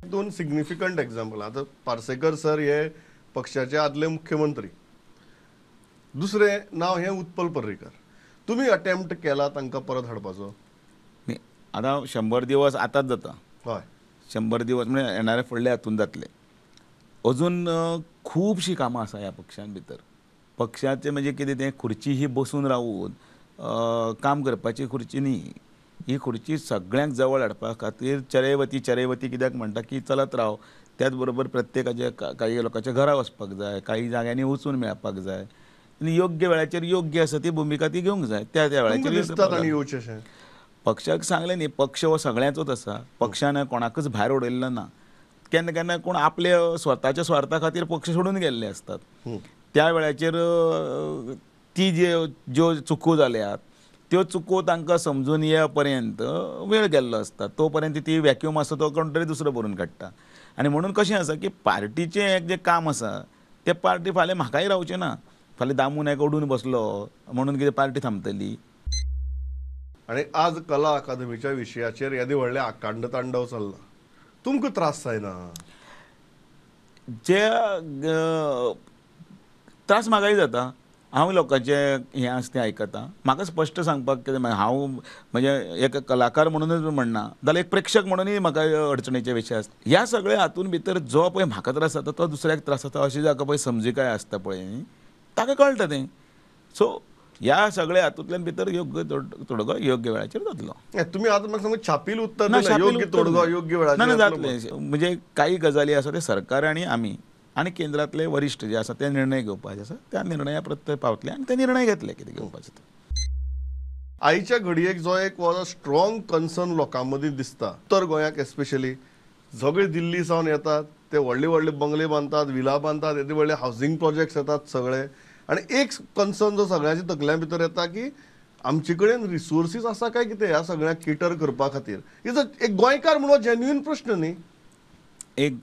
दोन significant example. आतां Parsekar sir हे पक्षाचे आदले मुख्यमंत्री, दुसरें नांव हें उत्पल पर्रीकर. तुमी अटेम्प्ट केला तांकां परत हाडपाचो? आतां 100 दिवस आतांच जाता. हय, 100 दिवस म्हणजे येणारे फुडले हातून जातले. अजून खुबशीं कामां आसा ह्या पक्षान भितर. पक्षाचें म्हणजे कितें तें खुर्ची ही बसून रावून काम करपाची खुर्ची न्ही. ही खुर्ची सगळ्यांक जवळ हाडपा खातीर चरैवती चरैवती कित्याक म्हणटा की चलत राव, त्याच बरोबर प्रत्येकाच्या काही लोकांच्या घरा वचपाक जाय, काही जाग्यांनी वचून मेळपाक जाय आनी योग्य वेळाचेर योग्य आसा ती भुमिका ती घेवंक जाय. त्या त्या वेळाचेर पक्षाक सांगलें न्ही, पक्ष हो सगळ्यांचोच आसा. पक्षान कोणाकच भायर उडयल्लो ना. केन्ना केन्ना कोण आपले स्वताच्या स्वार्था खातीर पक्ष सोडून गेल्ले आसतात. त्या वेळाचेर ती जे ज्यो चुको जाल्यात त्यो चुको तांकां समजून ये पर्यंत वेळ गेल्लो आसता. तो पर्यंत ती वॅक्यूम आसता तो कोण तरी दुसरो भरून काडटा. आनी म्हणून कशें आसा की पार्टीचें एक जें काम आसा तें पार्टी फाल्यां म्हाकाय रावचें ना. फाल्यां दामू नायक ओडून बसलो म्हणून कितें पार्टी थांबतली? आनी आज कला अकादमीच्या विशयाचेर येदे व्हडलें आकांड तांडव चल्ला, तुमकां त्रास जायना? जे त्रास म्हाकाय जाता. हांव लोकांचें हें आसा तें आयकता. म्हाका स्पश्ट सांगपाक कितें, हांव म्हणजे एक कलाकार म्हणूनच म्हणना जाल्यार एक प्रेक्षक म्हणूनय म्हाका अडचणीचे विशय आसता. ह्या सगळ्या हातून भितर जो पळय म्हाका त्रास जाता तो दुसऱ्याक त्रास जाता अशें जाका पळय समजिकाय आसता पळय न्ही, ताका कळटा तें. सो ह्या सगळ्या हातूंतल्यान भितर योग्य तोडगो योग्य वेळाचेर जातलो. तुमी आतां म्हाका सांग, छापील उत्तर योग्य तोडगो योग्य वेळाचेर ना जातलें. म्हणजे काही गजाली आसा ते सरकार आनी आमी आनी केंद्रांतले वरिश्ठ जे आसा ते निर्णय घेवपाचे आसा, त्या निर्णया प्रत्यय पावतले आनी ते निर्णय घेतले कितें घेवपाचे ते. आयच्या घडयेक जो एक स्ट्रॉंग कन्सर्न लोकां मदीं दिसता, उत्तर गोंयाक एस्पेशली सगळे दिल्ली सावन येतात, ते व्हडले व्हडले बंगले बांदतात, विला बांदतात, येदे व्हडले हावजींग प्रोजेक्ट्स येतात सगळे. आनी एक कन्सर्न जो सगळ्यांच्या तकल्यां भितर येता की आमचे कडेन रिसोर्सीस आसा काय कितें ह्या सगळ्यांक केटर करपा खातीर. Is एक गोंयकार म्हणून जेन्युइन प्रश्न न्ही. एक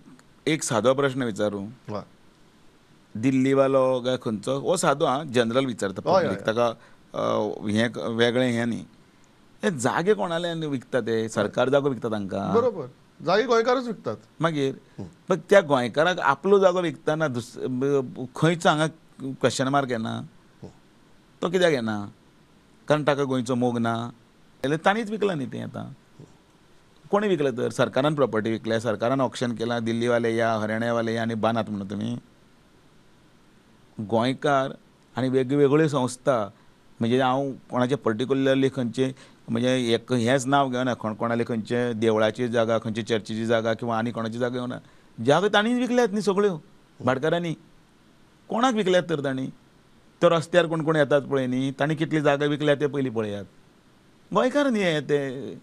एक सादो प्रश्न विचारू, दिल्लीवालो काय खंयचो हो सादो आं, जनरल विचारता पब्लीक, ताका हें वेगळें हें न्ही. हे जागे कोणाले विकता ते? सरकार जागो विकता तांकां, बरोबर, जागे गोंयकारच विकतात. मागीर पण त्या गोंयकाराक आपलो जागो विकतना खंयच हांगा क्वेश्चन मार्क येना? तो कित्याक येना? कारण ताका गोंयचो मोग ना जाल्यार तांणीच विकला न्ही तें. आतां कोणी विकलें तर? सरकारान प्रॉपर्टी विकल्या, सरकारान ऑक्शन केलां, दिल्लीवाले या हरियाणावाले या आनी बांदात म्हणून तुमी गोंयकार आनी वेगवेगळ्यो संस्था. म्हणजे हांव कोणाचे पर्टिक्युलरली खंयचे म्हणजे एक हेंच नांव घेवना, कोणाले खंयचे देवळाची जागा, खंयचे चर्चीची जागा किंवा आनी कोणाची जागा घेवना. जागा तांणीच विकल्यात न्ही सगळ्यो भाटकारांनी. कोणाक विकल्यात तर तांणी? तो रस्त्यार कोण कोण येतात पळय न्ही, तांणी कितली जागा विकल्या ते पयलीं पळयात. गोंयकार न्ही हे ते.